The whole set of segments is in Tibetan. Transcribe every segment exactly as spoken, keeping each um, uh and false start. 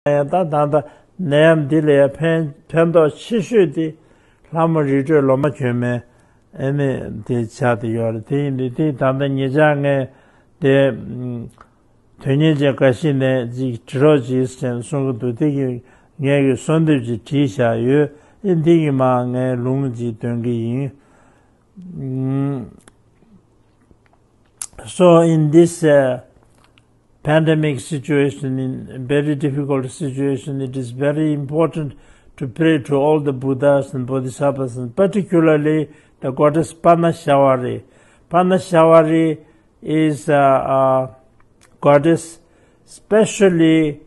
ཡང་ད་ད་ལྟ་ནད་ཡམས་འདི་ལ་ཡང་ཕན་ཕན་ཐོགས་ཆེ་ཤོས་དེ་ལྷ་མོ་རི་ཁྲོད་ལོ་མ་གྱོན་མའི་ཨེ་ནི་དེ་ཆགས་བསྡད་ཡོད་རེད། དེ་ཡིན་དུས་དེ་ད་ལྟ་ཉེ་ཆར་ངས་དེ་དོན་གཉེར་ཅན་འགའ་ཞིག་ནས་ཅིག་བྲི་རོགས་གྱིས་ཟེར་གསུང་གི་འདུག་དེ་གི་ངས་ཀྱི་གསོལ་འདེབས་ཅིག་བྲིས་བཞག་ཡོད། ཨེ་འདི་གི་མ་ངས་ལུང་ཅིག་འདོན་གི་ཡིན། So in this uh, pandemic situation, in very difficult situation, it is very important to pray to all the Buddhas and Bodhisattvas, and particularly the goddess Panashavari. Panashavari is a, a goddess specially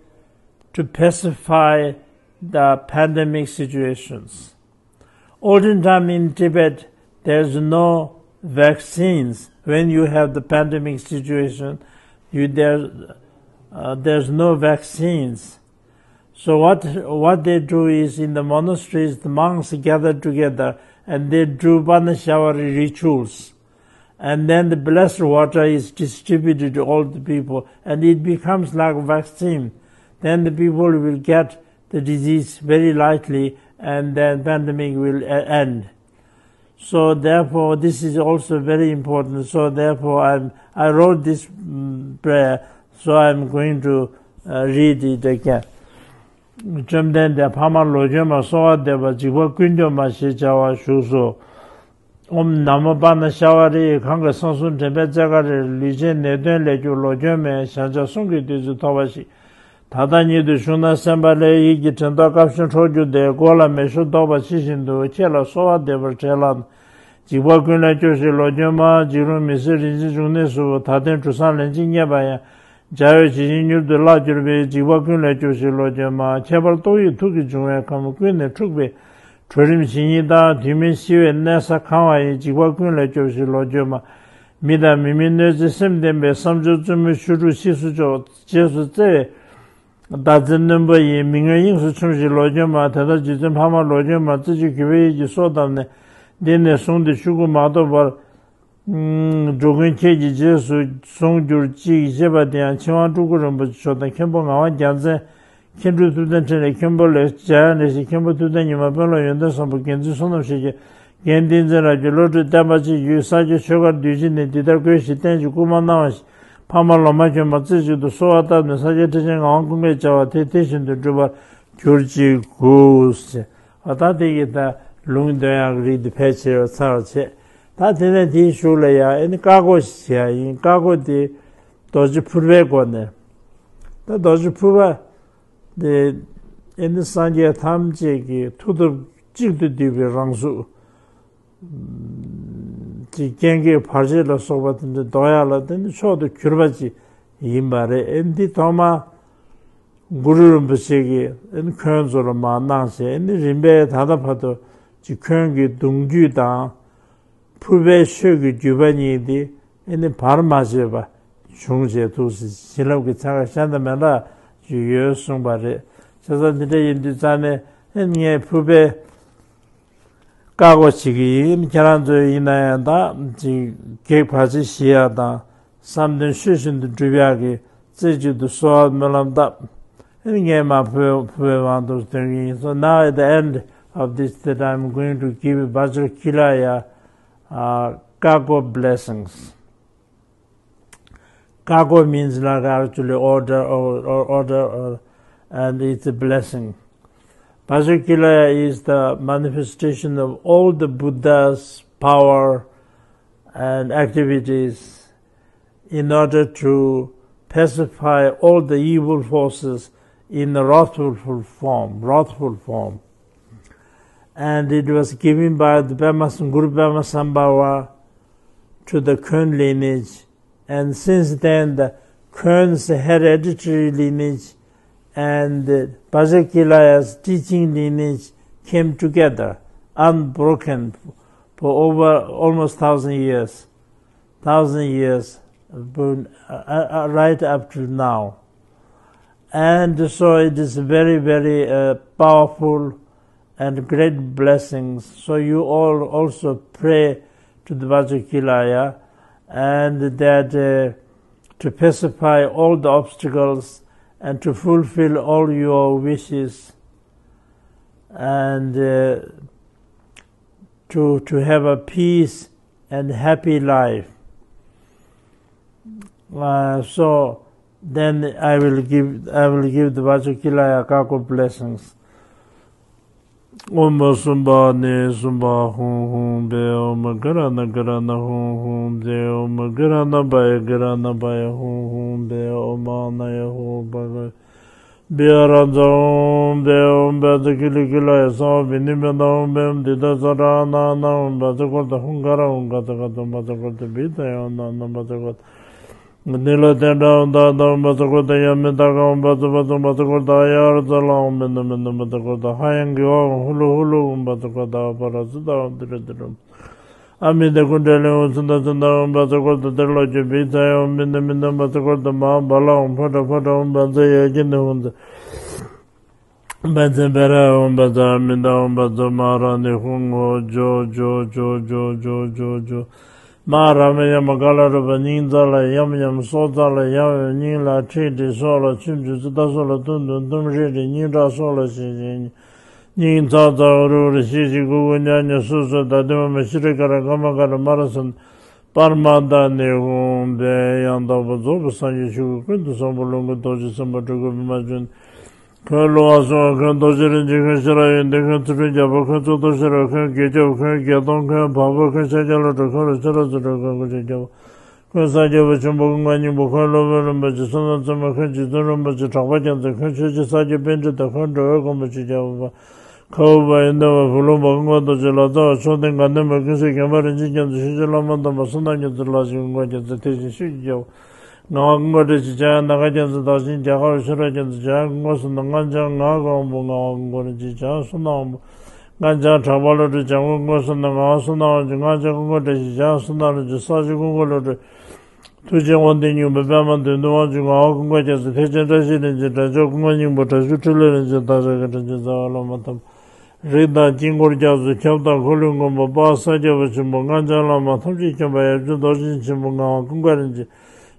to pacify the pandemic situations. Olden time in Tibet, there's no vaccines. When you have the pandemic situation, you, there, uh, there's no vaccines. So what, what they do is, in the monasteries, the monks gather together and they do Panashavari rituals. And then the blessed water is distributed to all the people, and it becomes like a vaccine. Then the people will get the disease very lightly, and then pandemic will e- end. So therefore, this is also very important. So therefore, I'm, I wrote this mm, prayer, so I'm going to uh, read it again. བཅོམ་ལྡན་འདས་འཕགས་མ་ལོ་གྱོན་མ་གསོལ་བ་འདེབས་པ་འཇིགས་པ་ཀུན་འཇོམས་མ་ཞེས་བྱ་བ་བཞུགས་སོ། ཨོཾ་ན་མོ་པཱ་ཎ་ཤྭ་བ་རི་ཡི། གང་གི་གསང་གསུམ་དྲན་པའི་རྩེ་དགའ་རེ། ལུས་ཅན་ནད་གདོན་ལས་གྱུར་ལོ་གྱོན་མའི། ཞག་ཆ་གསུམ་གྱི་བདུད་རྩི་ཐོབ་པ་ཞིག་ད་ལྟ་ཉིད་དུ་བཞུགས་ན་སེམས་པ་ལྷའི་ཡིད་ཀྱི་དྲན་རྟོག་སྐབས་ཤིག་འཕྲོག་གྱུར་ཏེ། མགོ་ལ་མེ་ཤོག་ལྡོག་པ་ཇི་བཞིན་དུ། ཁྱེད་ལ་གསོལ་བ་འདེབས་པར་བྲེལ་ལགས། འཇིགས་པ་ཀུན་ལས་སྐྱོབས་ཤིག་ལོ་གྱོན་མ། འཇིགས་རུང་མི་བཟོད་རིན་ཆེན་འབྱུང་གནས་སུ། ད་ལྟའི་གྲུ་གཟིངས་ལན་གཅིག་རྙེད་པ་ཡང་། འཇའ་འོད་ཇི་བཞིན་མྱུར་དུ་བརླག་གྱུར་པའི། འཇིགས་པ་ཀུན་ལས་སྐྱོབས་ཤིག་ལོ་གྱོན་མ། ཁྱད་པར་ཏོག་དབྱིབས་དུག་གིས་བྱུང་བའི་ཁམས། ཀུན་ནས་འཁྲུགས་པའི་གྲོ་རིམས་ཇི་སྙེད་དང་། དུས་མིན་ཤི་བའི་གནས་ས་གང་བ་ཡི། འཇིགས་པ་ཀུན་ལས་སྐྱོབས་ཤིག་ལོ་གྱོན་མ། མི་དང་མི་མིན་གནོད་འཚེ་སེམས་ལྡན་པའི། བསམ་སྦྱོར་རྩུབ་མོའི་ཆོ་འཕྲུལ་ཕྱིས་སུ་འཇོག་རྗེས་སུ་བརྩེ་བའི་ཟླ་རྩེ་རྣོན་པོ་ཡིས། མི་མངོན་དབྱིངས་སུ་མཆོངས་ཤིག་ལོ་གྱོན་མ། དེ་ལྟར་རྗེ་བཙུན་འཕགས་མ་ལོ་གྱོན་མ། རྩེ་གཅིག་གུས་པའི་ཡིད་ཀྱིས་གསོལ་བཏབ་ནས། འདི་ནས་བཟུང་སྟེ་ཆོས་སྐུ་མ་ཐོབ་བར། འགྲོ་ཀུན་ཁྱེད་ཀྱི་རྗེས་སུ་བཟུང་གྱུར་ཅིག་ཅེས་པ་དེ་ཡང་ཆེ་དབང་སྤྲུལ་སྐུ་རིན་པོ་ཆེ་མཆོག་དང་། མཁན་པོ་ངག་དབང་རྒྱལ་མཚན། མཁན་སྤྲུལ་ཐུབ་བསྟན་འཕྲིན་ལས། མཁན་པོ་ལས་འཇམ་དབྱངས་ལེགས་བཤད། མཁན་པོ་ཐུབ་བསྟན་ཉི་མ། དཔོན་སློབ་ཡོན་ཏན་བཟང་པོ། རྒྱལ་མཚན་བསོད་ནམས་ཞེས་བྱ། རྒན་བསྟན་འཛིན་རབ་རྒྱས། བློ་གྲོས་བརྟན་པ་བཅས་ཀྱིས། ས་སྐྱ་ཆོས་སྒར་འདུས་སྦྱིན་ནས། འདི་ལྟར་བསྐོས་ཤིག་བསྟན་ཅིག་སྐུལ་མ་གནང་བ་ཞིག་འཕགས་མ་ལོ་མ་གྱོན་མ་རྩེ་གཅིག་ཏུ་གསོལ་བ་བཏབ་ནས། ས་སྐྱའི་ཁྲི་ཆེན་ངག་དབང་ཀུན་དགའི་བྱ་བ་དེ་དེ་བཞིན་དུ་འགྲུབ་པར་གྱུར་ཅིག་གུ། ཨ་ད་དེ་གི་ད་ལུང་འདོན་ཡག་རིགས་དེ་ཕལ་ཆེ་བ་ཚར་བ་བྱས། ད་དེ་ནས་དེའི་གཞུག་ལ་ཡང་ཨེ་ནི་བཀའ་བསྒོ་ཞིག་བྱེད་ཡག་ཡིན། བཀའ་བསྒོ་དེ་རྡོ་རྗེ་ཕུར་པའི་སྒོ་ནས། ད་རྡོ་རྗེ་ཕུར་པ་དེ་ཨེ་ནི་སངས་རྒྱས་ཐམས་ཅད་ཀྱི་མཐུ་སྟོབས་གཅིག་ཏུ་བསྡུས་པའི་རང་གཟུགས། ཅིག་རྐྱེན་གྱི་བར་ཆད་ལ་སོགས་པ་དེ་འདྲ་ཟློག་ཡག་ལ་དེ་ནི་མཆོག་ཏུ་གྱུར་པ་ཅིག་ཡིན་པ་རེད། ཨེ་འདི་ཐོག་མ་གུ་རུ་རིན་པོ་ཆེ་གིས་ཨེ་ནི་འཁོན་ཚོ་ལ་མར་གནང་བྱས། ཨེ་ནི་རིམ་པས་ད་ལྟ་བར་དུ་ཅིག་འཁོན་གྱི་གདུང་རྒྱུད་དང་ཕུར་པའི་ཆོས་ཀྱི་བརྒྱུད་པ་གཉིས་དེ་ཨེ་ནི་བར་མ་ཆད་པ་བྱུང་བྱས་འདུག་ཟེར། བྱིན་རླབས་ཀྱི་ཚན་ཁ་ཤ་སྟག་མི་འདྲ་ཅིག་ཡོད་གསུངས་པ་རེད། བྱས་ཙང་འདི་འདྲ་ཡིན་དུས་ཙང་ནས་ཨེ་ནི་ངས་ཕུར་པའི་བཀའ་བསྒོ་བྱེད་ཀྱི་ཡིན། ཁྱེད་རང་ཚོས་ཡིན་ན་ཡང་ད་ཅིག་གེགས་བར་ཆད་ཞི་ཡག་དང་བསམ་དོན་ཆོས་བཞིན་དུ་འགྲུབ་ཡག་གི་རྩེ་གཅིག་ཏུ་གསོལ་བ་སྨོན་ལམ་བཏབ། ཨེ་ནི་ངས་མར་ཕུར་ཕུར་པའི་དབང་དུ་འདོན་གྱི་ཡིན། So now at the end of this, that I'm going to give Vajrakilaya uh, Kako blessings. Kako means like actually order or, or order or, and it's a blessing. Vajrakilaya is the manifestation of all the Buddha's power and activities in order to pacify all the evil forces in the wrathful form, wrathful form. And it was given by the Pema, Guru Pema Sambhava to the Khön lineage. And since then, the Khön's hereditary lineage and Vajrakilaya's teaching lineage came together, unbroken, for over almost thousand years. Thousand years, but, uh, uh, right up to now. And so it is very, very uh, powerful and great blessings. So you all also pray to the Vajrakilaya and that uh, to pacify all the obstacles and to fulfill all your wishes and uh, to, to have a peace and happy life. Uh, so then I will give I will give the Vajrakilaya Kako blessings. ཨོཾ་སུམྦྷ་ནི་སུམྦྷ་ཧཱུྃ་ཧཱུྃ་བེ། ཨོཾ་ག་ར་ཎ་ག་ར་ཎ་ཧཱུྃ་ཧཱུྃ་བེ། ཨོཾ་ག་ར་ཎ་བ་ཡ་ག་ར་ཎ་བ་ཡ་ཧཱུྃ་ཧཱུྃ་བེ། ཨོཾ་ཨཱ་ན་ཡ་ཧོ་བྷ་ག་བི་ཨ་ར་ཛ་ཧཱུྃ་བེ། ཨོཾ་བཛྲ་ཀི་ལི་ཀི་ལ་ཡ་སྭ་བྷཱ་བི་ནི་བ་ན་ཧཱུྃ་བེ། ཨོཾ་ཏི་ཏ་ཙ་ཏྲ་ཨ་ན་ཨ་ན་ཧཱུྃ་བཛྲ་ཀོ་ཏ་ཧཱུྃ་ག་ར་ཧཱུྃ་ག་ཏ་ག་ཏ་ཧཱུྃ་བཛྲ་ཀོ་ཏ་བི་ཏ་ཡ་ཨ་ན་ཨ་ན་བཛྲ་ཀོ་ཏ། ནི་ལ་ཏེ་འདྲ་འོང་ད་འདམ་བ་ཙོ་ཀོ་ཏ་ཡ་མི་ད་གང་བ་ཙོ་བ་ཙོ་བ་ཙོ་ཀོ་ཏ་ཡ་ར་ཙ་ལ་འོང་མི་ནུ་མི་ནུ་བ་ཙོ་ཀོ་ཏ་ཧ་ཡང་གི་བ་འོང་ཧུ་ལུ་ཧུ་ལུ་འོང་བ་ཙོ་ཀོ་ཏ་ཨ་པ་ར་ཙི་ད་འོང་དི་རི་དི་རུ་ཨ་མི་ད་ཀུན་དྲ་ལེ་འོང་ཚུན་ད་ཚུན་ད་འོང་བ་ཙོ་ཀོ་ཏ་དེར་ལོ་ཅོ་བི་ཚ་ཡ་འོང་མི་ནུ་མི་ནུ་བ་ཙོ་ཀོ་ཏ་མ་བ་ལ་འོང་ཕ་ཏྲ་ཕ་ཏྲ་འོང་བ་ཙ་ཡ་གི་ནི་འོང་ཙ། བན་ཚེ་བེ་ར་འོང་བ་ཙ་མི་འདའ་འོང་བ་ཙ་མ་ར་ནི་ཧུང་ངོ་ཇོ་ཇོ་ཇོ་ཇོ་ཇོ་ཇོ་ཇོ། མ་ར་མི་ཡ་མ་ག་ལ་རུ་བ་སྙིང་རྩ་ལ་ཡམ་ཡམ་སྲོག་རྩ་ལ་ཡམ་ཡམ་སྙིང་ལ་ཁྲིད་ཁྲིད་སྲོག་ལ་ཆུམ་ཆུམ་ཙི་ད་སྲོག་ལ་ཏུམ་ཏུམ་ཏུམ་རེ་རེ་སྙིང་ཁྲག་སྲོག་ལ་ཞིང་ཞིང་སྙིང་ཚ་ཚ་རུ་རུ་ཤི་ཤི་གུ་གུ་ཉ་ཉ་སུ་སུ་ད་དུ་མ་མ་ཤི་རི་ཀ་ར་ཀ་མ་ཀ་ར་མ་ར་སུན། པར་མ་ད་ནི་ཧུང་བེ་ཡང་དག་པར་རྫོགས་པའི་སངས་རྒྱས་ཆོས་ཀྱི་ཀུན་ཏུ་བཟང་པོ་ལོངས་སྐུ་རྡོ་རྗེ་སེམས་དཔའ་སྤྲུལ་སྐུ་པདྨ་འབྱུང་། འཁོན་ཀླུ་དབང་སྲུང་བ། འཁོན་རྡོ་རྗེ་རིན་ཆེན། འཁོན་ཤེས་རབ་ཡོན་ཏན། འཁོན་ཚུལ་ཁྲིམས་རྒྱལ་པོ། འཁོན་གཙུག་ཏོར་ཤེས་རབ། འཁོན་དགེ་སྐྱབས། འཁོན་བརྒྱད་སྟོང་། འཁོན་བམ་པོ། འཁོན་ཤཱཀྱ་བློ་གྲོས། འཁོན་རུ་ཤ་ར་ཚུ་གྲོགས། འཁོན་ཀུན་ཤེས་རྒྱལ་པོ། འཁོན་ས་སྐྱ་པ་ཆེན་པོ། ཀུན་དགའ་སྙིང་པོ། འཁོན་སློབ་དཔོན་རིན་པོ་ཆེ། བསོད་ནམས་བཙུན་མ། འཁོན་རྗེ་བཙུན་རིན་པོ་ཆེ། གྲགས་པ་རྒྱལ་མཚན། འཁོན་ཆོས་རྗེ་ས་སྐྱ་པཎྜི་ཏ། འཁོན་འགྲོ་བའི་མགོན་པོ་ཆོས་རྒྱལ་བ། ཁ་འུ་བ་ཡོན་ཏན་བ། བུ་ལོན་པ། ཀུན་དགའ་རྡོ་རྗེ། ལ་ཙ་བ། མཆོག་ལྡན་དགའ་ལྡན་པ། ཀུན་གསལ་མགོན་པོ་རིན་ཆེན་རྒྱ་མཚོ། ཤེས་བྱ་བླ་མ་དམ་པ། བསོད་ནམས་རྒྱ་མཚོ། ལ་ཞིག་ཀུན་དགའ་རྒྱལ་མཚན། ཐེག་ཆེན་ཤེས་རྒྱལ་རྒྱལ་པོ། ངག་དབང་ཀུན་དགའ་བཀྲ་ཤིས་འཇམ་དབྱངས། ནམ་མཁའ་རྒྱལ་མཚན། བདག་ཆེན་རྒྱལ་དཀར་བ། ཤེས་རབ་རྒྱལ་མཚན། འཇམ་དབྱངས་ཀུན་དགའ་བསོད་ནམས། སྔགས་འཆང་ངག་གི་དབང་པོ། ངག་དབང་ཀུན་དགའ་རིན་ཆེན། འཇམ་དབྱངས་བསོད་ནམས་དབང་པོ། སྔགས་འཆང་གྲགས་པ་བློ་གྲོས། འཇམ་མགོན་ཀུན་དགའ་བསོད་ནམས། ངག་དབང་བསོད་ནམས་དབང་ཕྱུག་ངག་དབང་བསོད་ནམས་རིན་ཆེན། འཇམ་དབྱངས་བསོད་ནམས་རིན་ཆེན། ས་སྐྱ་ཀུན་དགའ་བློ་གྲོས། ཐུགས་རྗེ་དབང་ལྡན་སྙིང་པོ། པདྨ་འདོད་འདུན་དབང་ཕྱུག་ངག་དབང་ཀུན་དགའ་རྒྱལ་མཚན། ཐེག་ཆེན་བཀྲ་ཤིས་རིན་ཆེན། དྲག་ཤུལ་འཕྲིན་ལས་རིན་ཆེན། བདག་ཅག་གི་དྲིན་ཅན་རྩ་བའི་བླ་མ་དམ་པ། རིགས་དང་དཀྱིལ་འཁོར་རྒྱ་མཚོ། ཁྱབ་བདག་འཁོར་ལོའི་མགོན་པོ། དཔལ་ས་སྐྱ་པ་ཆེན་པོ། སྔགས་འཆང་བླ་མ་ཐམས་ཅད་མཁྱེན་པ། ཡབ་ཆེན་རྡོ་རྗེ་ཆེན་པོ། ངག་དབང་ཀུན་དགའ་རིན་ཆེན།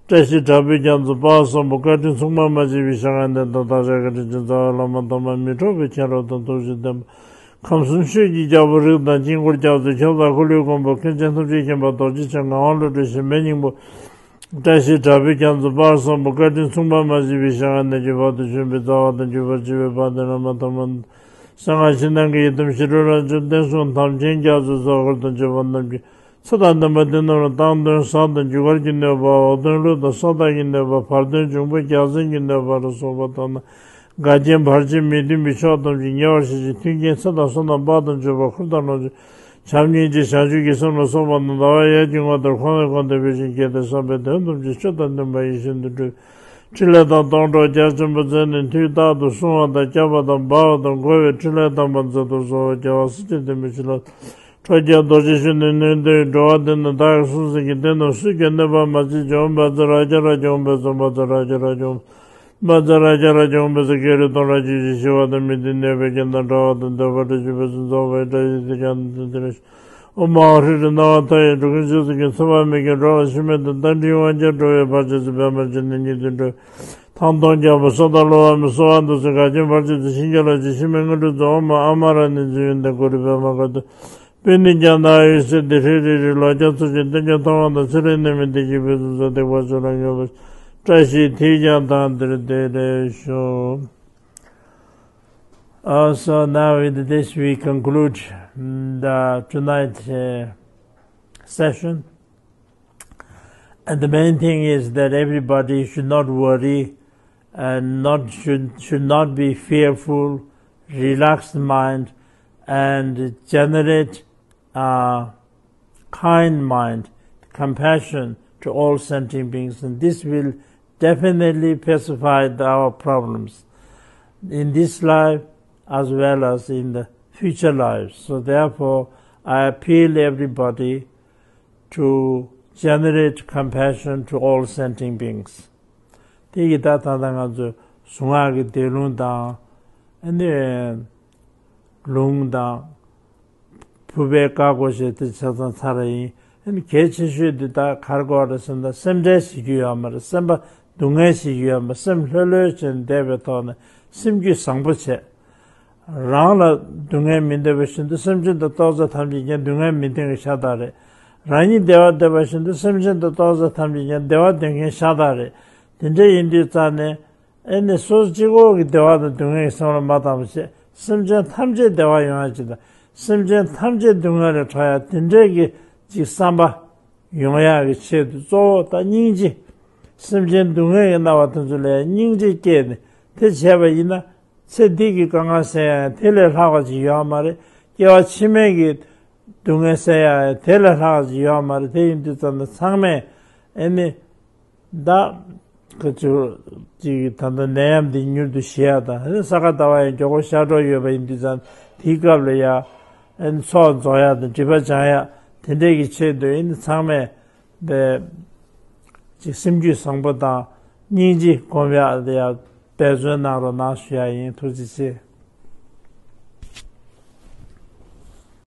བཀྲ་ཤིས་དྲག་པོའི་རྒྱ་མཚོ། དཔལ་བཟང་པོ། བཀའ་དྲིན་མཚུངས་པ་མ་མཆིས་པའི་ཞལ་སྔ་ནས་བདག་ཅག་གི་དྲིན་ཅན་རྩ་བའི་བླ་མ་དམ་པ། མི་འཕྲོགས་པའི་མཁྱེན་རབ་དང་ཐུགས་རྗེ་ལྡན་པ། ཁམས་གསུམ་ཆོས་ཀྱི་རྒྱལ་པོ། རིགས་དང་དཀྱིལ་འཁོར་རྒྱ་མཚོ། ཁྱབ་བདག་འཁོར་ལོའི་མགོན་པོ། མཁན་ཆེན་ཐམས་ཅད་མཁྱེན་པ། རྡོ་རྗེ་འཆང་། ངག་དབང་བློ་གྲོས། གཞན་ཕན་སྙིང་པོ། བཀྲ་ཤིས་དྲག་པོའི་རྒྱ་མཚོ། དཔལ་བཟང་པོ། བཀའ་དྲིན་མཚུངས་པ་མ་མཆིས་པའི་ཞལ་སྔ་ནས་ཀྱི་བར་དུ་བྱོན་པའི་རྩ་བ་དང་བརྒྱུད་པར་བཅས་པའི་དཔལ་ལྡན་བླ་མ་དམ་པ། གསང་སྔགས་ཕྱི་ནང་གི་ཡི་དམ་ཞི་ཁྲོ་རབ་འབྱམས། བསྟན་སྲུང་དམ་ཅན་རྒྱ་མཚོའི་གཙོ་འཁོར་དང་བཅས་པ་རྣམས་ཀྱིས། ཚེ་དང་ལྡན་པ་འདི་རྣམས་ལ་བཏང་དོན་ཟས་དང་རྒྱུ་སྐར་གྱི་གནོད་པ། འོག་གདོན་ཀླུ་དང་ས་བདག་གི་གནོད་པ། བར་གདོན་འབྱུང་པོ་རྒྱལ་བཙན་གྱི་གནོད་པ་ལ་སོགས་པ་དག་ན། འགལ་རྐྱེན་བར་ཆད་མི་མཐུན་པའི་ཕྱོགས་ཐམས་ཅད་ཉེ་བར་ཞི་ཞིང་། མཐུན་རྐྱེན་ཚེ་དང་བསོད་ནམས་དཔལ་དང་འབྱོར་པ་འཁོར་དང་ལོངས་སྤྱོད་བྱམས་སྙིང་རྗེ་བྱང་ཆུབ་ཀྱི་སེམས་ལ་སོགས་པ་རྣམས་ཟླ་བ་ཡར་གྱི་ངོ་ལྟར་གོང་ནས་གོང་དུ་འཕེལ་ཞིང་རྒྱས་ཏེ། བསམ་པའི་དོན་ཐམས་ཅད་ཆོས་དང་ལྡན་པ་ཡིད་བཞིན་དུ་འགྲུབ། ཕྲིན་ལས་དང་སྡོང་གྲོགས་རྒྱ་ཆེན་པོ་མཛད་ནས། མཐུ་རྟག་ཏུ་བསྲུང་བ་དང་བསྐྱབ་པ་དང་སྦ་བ་དང་བསྒོ་བའི་ཕྲིན་ལས་དམ་པ་མཛད་དུ་གསོལ་བ། རྒྱལ་བ་སྲས་བཅས་བསྟན་པའི་ཕྱིར་ལ། ཁྲོ་རྒྱལ་རྡོ་རྗེ་གཞོན་ནུའི་སྣོད་ལྡན་འགྲོ་བ་འདི་ནི། བདག་གིས་གསུངས་ཟིན་གྱི་འདི་རྣམས་སུས་ཀྱང་གནོད་པར་མ་བྱེད་ཅིག། ཨོཾ་བཛྲ་ཨ་ཛྱ་ར་ཇ། ཨོཾ་བཛྲ་བཛྲ་ཨ་ཛྱ་ར་ཇ། ཨོཾ་བཛྲ་ཨ་ཛྱ་ར་ཇ། ཨོཾ་བཛྲ་གུ་རུ་ཏོ་ར་ཅི་ཞིག་ཤི་བ་དང་མི་མཐུན་གནོད་པའི་རྐྱེན་དང་འབྲལ་བ་དང་འདོད་པ་འགྲུབ་ཅིག། བོད་སྲིད་རྫོགས་པའི་བཀྲ་ཤིས་དེ་ཀྱང་དེ་ལ། ཨོཾ་ཨཱཿཧྲཱིཿ་ཧྲཱིཿ། སྣང་བ་མཐའ་ཡས་འགྲོ་ཀུན་སྤྱོད་ཚུལ་གྱི། འཚེ་བ་མེད་མཁྱེན་འགྲོ་བ་སྲིད་མེད་དང་། རྟ་མགྲིན་དབང་ཆེན་འགྲོ་བའི་བར་ཆད་སོལ། པདྨ་འབྱུང་གནས་ཉིད་དུ་འགྲོ་བའི། ཐང་སྟོང་རྒྱལ་པོ་སོ་ཏ་ལོ་བ་མི་གསོ་བ་འདུག་སེ། འགལ་རྐྱེན་བར་ཆད་དང་། ཞིང་གི་ལ་ཆུ་འཆི་མེད་དངོས་གྲུབ་རྫོགས། ཨོཾ་ཨ་མ་ར་ཎི་ཛི་ཡོན་ཏན་གུ་རུ་པདྨ་དཀར་སྟོབས། པུ་ནི་ཀྱང་ནཱ་ཡི་སྲས་འདི་ཧྲི་རི་རི། ལོ་བརྒྱ་འཚོ་ཞིང་བསྟན་སྐྱོང་མཐོང་བ་དང་། ཚེ་རིང་ནད་མེད་བདེ་སྐྱིད་ཕུན་སུམ་ཚོགས། སྡིག་པ་ཚུ་ལ་མྱུར་བར་བཀྲ་ཤིས་དེས་ཀྱང་དང་དེར་བདེ་ལེགས་ཤོག. Uh, so now with this we conclude the tonight uh, session. And the main thing is that everybody should not worry and not should should not be fearful, relaxed mind, and generate uh, kind mind, compassion to all sentient beings, and this will definitely pacify our problems in this life as well as in the future lives. So therefore, I appeal everybody to generate compassion to all sentient beings. དེ་ཡི་ད་ད་ལྟ་ང་ཚོས་གཟུངས་སྔགས་ཀྱི་བཟླས་ལུང་དང་ཨ་ནི་ལུང་དང་ཕུར་པའི་བཀའ་བསྒོ་བྱས་དེ་ཆ་ཚང་ཚར་བ་ཡིན། ཨ་ནི་གལ་ཆེ་ཤོས་དེ་ད་ག་རེ་དགོས་རེད་ཟེར་ན་སེམས་ཁྲལ་བྱེད་རྒྱུ་ཡོད་མ་རེད། སེམས་པ་ སྡུག་བསྔལ་ཞིག་ཡོད་པ་སེམས་ལྷོད་ལྷོད་བྱས་ནས་བསྡད་པའི་ཐོག་ནས་སེམས་རྒྱུད་བཟང་པོ་བྱས། རང་ལ་སྡུག་བསྔལ་མི་འདོད་པ་བཞིན་དུ་སེམས་ཅན་དང་ཏོག་ཙམ་ཐམས་ཅད་ཀྱང་སྡུག་བསྔལ་མི་འདོད་མཁན་ཤ་སྟག་རེད། རང་ཉིད་བདེ་བ་འདོད་པ་བཞིན་དུ་སེམས་ཅན་དང་ཏོག་ཙམ་ཐམས་ཅད་ཀྱང་བདེ་བ་འདོད་མཁན་ཤ་སྟག་རེད། དེ་འདྲ་ཡིན་དུས་ཙང་ནས། ཨེ་ནི་སོ་སོ་གཅིག་པོ་གི་བདེ་བ་དང་སྡུག་བསྔལ་གྱི་བསམ་བློ་མ་བཏང་བ་བྱས། སེམས་ཅན་ཐམས་ཅད་བདེ་བ་ཡོང་ཡ་ཅིག་དང་། སེམས་ཅན་ཐམས་ཅད་སྡུག་བསྔལ་ལས་གྲོལ་ཡ་དེ་འདྲའི་གི་ཅིག་བསམ་པ་ཡོང་ཡ་གི་ཆེད་དུ་གཙོ་བོ་ད་སྙིང་རྗེ། སེམས་ཅན་སྡུག་བསྔལ་གྱི་རྣམ་པ་དེ་ཚོ་ལ་སྙིང་རྗེ་སྐྱེས་ནས་དེ་བྱས་པ་ཡིན་ན། ཚེ་འདི་གི་དཀའ་ངལ་སེལ་ཡ་ཡང་དེ་ལས་ལྷག་པ་ཅིག་ཡོད་མ་རེད། སྐྱེ་བ་ཕྱི་མའི་གི་སྡུག་བསྔལ་སེལ་ཡ་ཡང་དེ་ལས་ལྷག་པ་ཅིག་ཡོད་མ་རེད། དེ་ཡིན་དུས་ཙམ་ན་ཚང་མས་ཨེ་ནི། ད། ཁ་ཚུར་ཅིག་ད་ལྟ་ནད་ཡམས་འདི་མྱུར་དུ་ཞི་ཡ་དང་། ས་ག་ཟླ་བ་ཡང་མགྱོགས་པོ་ཤར་འགྲོ་ཡོད་པ་ཡིན་དུས་ཙང་དེའི་སྐབས་ལ་ཡ། ཨེ་ནི་ཚོགས་རྫོགས་ཡ་དང་སྒྲིབ་པ་སྦྱང་ཡ་དེ་འདྲས་ཀྱི་ཆེད་དུ་ཨེ་ནི་ཚང་མས་པའི་ཅིག་སེམས་རྒྱུད་བཟང་པོ་དང་སྙིང་རྗེ་སྒོམ་ཡ་ལ་ཡ་འབད་བརྩོན་གནང་རོགས་གནང་ཞུ་ཡ་ཡིན། ཐུགས་རྗེ་ཆེ།